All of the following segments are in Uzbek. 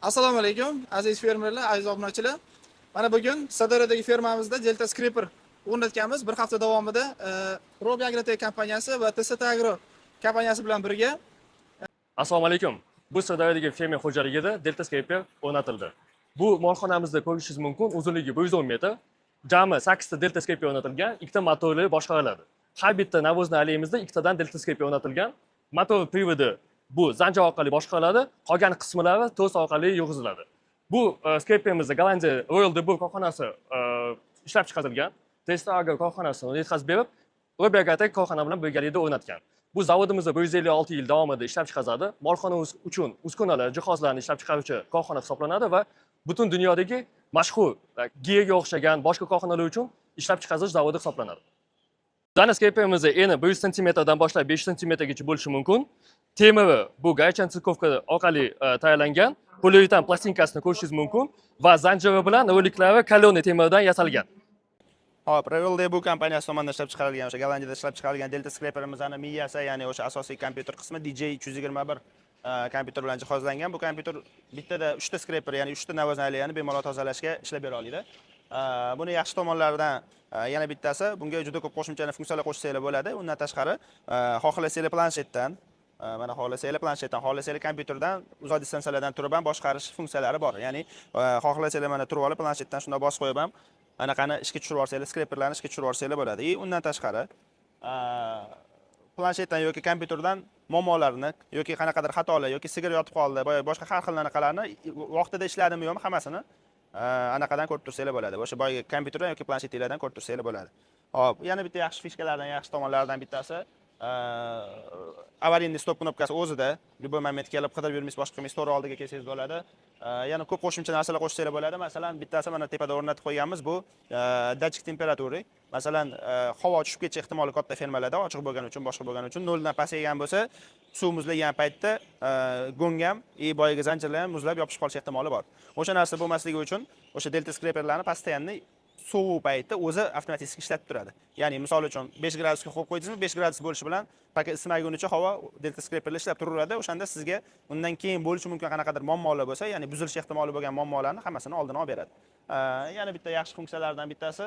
Assalomu alaykum, aziz fermerlar, aziz obunachilar. Mana bugun Sirdaryodagi fermamizda Delta Scraper o'rnatganmiz. Bir hafta davomida Robi Agrotech kompaniyasi va TST Agro kompaniyasi bilan birga. Assalomu alaykum. Bu Sirdaryodagi fermer xo'jaligida Delta Scraper o'rnatildi. Bu molxonamizda ko'rishingiz mumkin, uzunligi 110 metr. Jami 8 ta Delta Scraper o'rnatilgan, ikkita motorli boshqariladi. Har bitta навозный aleyamizda ikkitadan Delta Scraper o'rnatilgan. Motor привод i bu zanjir orqali boshqariladi, qolgan qismlari tros orqali yurg'iziladi. Bu skreperimizda Gollandiya Royal de Boer korxonasi ishlab chiqarilgan. TST Agro korxonasi uni yetkazib berib, Robi Agrotech korxona bilan birgalikda o'rnatgan. Bu zavodimizda 156 yil davomida ishlab chiqaradi. Molxona uchun uskunalar, jihozlarni ishlab chiqaruvchi korxona hisoblanadi va butun dunyodagi mashhur Gierga o'xshagan boshqa korxonalar uchun ishlab chiqarish zavodi hisoblanadi. Dana skreperimizni eni 100 santimetrdan boshlab 5 santimetrgacha bo'lishi mumkin. Temiri bu горячая цинковка orqali tayyorlangan. Poliuretan plastinkasini ko'rishingiz mumkin va zanjiri bilan roliklari каленый temirdan yasalgan. Hop, Royal de Boer kompaniyasi tomonidan ishlab chiqarilgan, o'sha Gollandiyada ishlab chiqarilgan Delta Scraperimizni miyasi, ya'ni o'sha asosiy kompyuter qismi DJ 321 kompyuter bilan jihozlangan. Bu kompyuter bittada 3 ta scraper, ya'ni 3 ta навозный aleyani bemalol tozalashga ishlab bera oladi. Buni yaxshi tomonlaridan yana bittasi, bunga juda ko'p qo'shimcha funksiyalar qo'shsanglar bo'ladi. Undan tashqari, xohlasanglar planshetdan, mana xohlasanglar planshetdan, xohlasanglar kompyuterdan uzoq distansiyalardan turib ham boshqarish funksiyalari bor. Ya'ni xohlasanglar mana turib olib planshetdan shundoq bosib qo'yib ham anaqani ishga tushirib yuborsanglar, skreperlarni ishga tushirib yuborsanglar bo'ladi. И undan tashqari, planshetdan yoki kompyuterdan muammolarni yoki qanaqadir xatolar yoki sigir yotib qoldi, boya boshqa har xil anaqalarni vaqtida ishladimi yo'qmi, hammasini anaqadan ko'rib tursanglar bo'ladi. O'sha boyagi kompyuterdan yoki planshetinglardan ko'rib tursanglar bo'ladi. Hop, yana bitta yaxshi фишка lardan, yaxshi tomonlaridan bittasi, аварийный стоп knopkasi o'zida, любой момент kelib qidirib yurmaysiz, boshqa qilmaysiz, to'g'ri oldiga kelsangiz bo'ladi. Yana ko'p qo'shimcha narsalar qo'shsanglar bo'ladi. Masalan, bittasi mana tepada o'rnatib qo'yganmiz, bu датчик температуры. Masalan, havo tushib ketish ehtimoli katta fermalarda, ochiq bo'lgani uchun, boshqa bo'lgani uchun, noldan pasaygan bo'lsa, suv muzlagan paytda go'ng ham и boyagi zanjirlar ham muzlab yopishib qolish ehtimoli bor. O'sha narsa bo'lmasligi uchun o'sha Delta skreperlarni постоянно sovuq paytda o'zi avtomatik ishlatib turadi. Ya'ni misol uchun 5 gradusga qo'yib qo'ydingizmi, 5 gradus bo'lishi bilan пока isimagunicha havo Delta skreperlar ishlab turaveradi. O'shanda sizga undan keyin bo'lishi mumkin qanaqadir muammolar bo'lsa, ya'ni buzilish ehtimoli bo'lgan muammolarni hammasini oldini olib beradi. Yana bitta yaxshi funksiyalardan bittasi,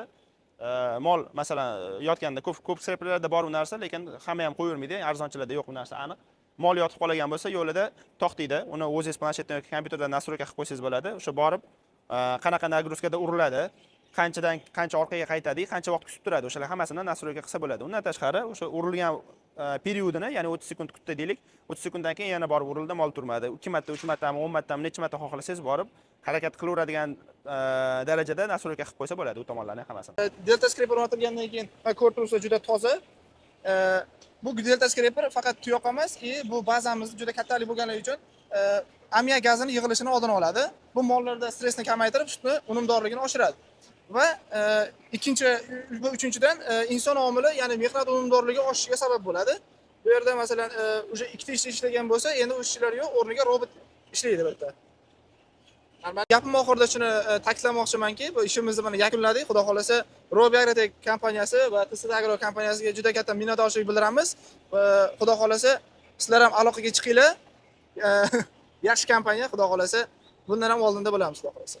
mol masalan yotganda, ko'p ko'p skreperlarda bor u narsa, lekin hamma ham qo'yavermaydi, arzonchilarda yo'q bu narsa aniq. Mol yotib qolgan bo'lsa, yo'lida to'xtaydi. Uni o'zingiz planshetdan yoki kompyuterdan настройка qilib qo'ysangiz bo'ladi. O'sha borib qanaqa нагрузка da uriladi, qanchadan qancha orqaga qaytadi, qancha vaqt kutib turadi, o'shalar hammasini настройка qilsa bo'ladi. Undan tashqari, o'sha urilgan период ini, ya'ni 30 sekund kutdi deylik, 30 sekunddan keyin yana borib urildi, mol turmadi. 2 marta, 3 martami, 10 martami, necha marta xohlasangiz borib harakat qilaveradigan darajada настройка qilib qo'ysa bo'ladi u tomonlarni hammasini. Delta Scraper o'rnatilgandan keyin mana ko'rib turibsiz, juda toza. Bu Delta Scraper faqat tuyoq emas, и bu bazamiz juda kattalik bo'lganligi uchun ammiak gazini yig'ilishini oldini oladi. Bu mollarda stressni kamaytirib, sutni unumdorligini oshiradi. Va ikkinchi va uchinchidan, inson omili, ya'ni mehnat unumdorligi oshishiga sabab bo'ladi. Bu yerda masalan уже ikkita ishchi ishlagan bo'lsa, endi u ishchilar yo'q, o'rniga robot ishlaydi bitta. Gapim oxirida shuni ta'kidlamoqchimanki, bu ishimizni mana yakunladik. Xudo xohlasa, Robi Agrotech kompaniyasi va TST Agro kompaniyasiga juda katta minnatdorchilik bildiramiz. Va Xudo xohlasa, sizlar ham aloqaga chiqinglar. Yaxshi kompaniya, Xudo xohlasa, bundan ham oldinda bo'lamiz, Xudo xohlasa.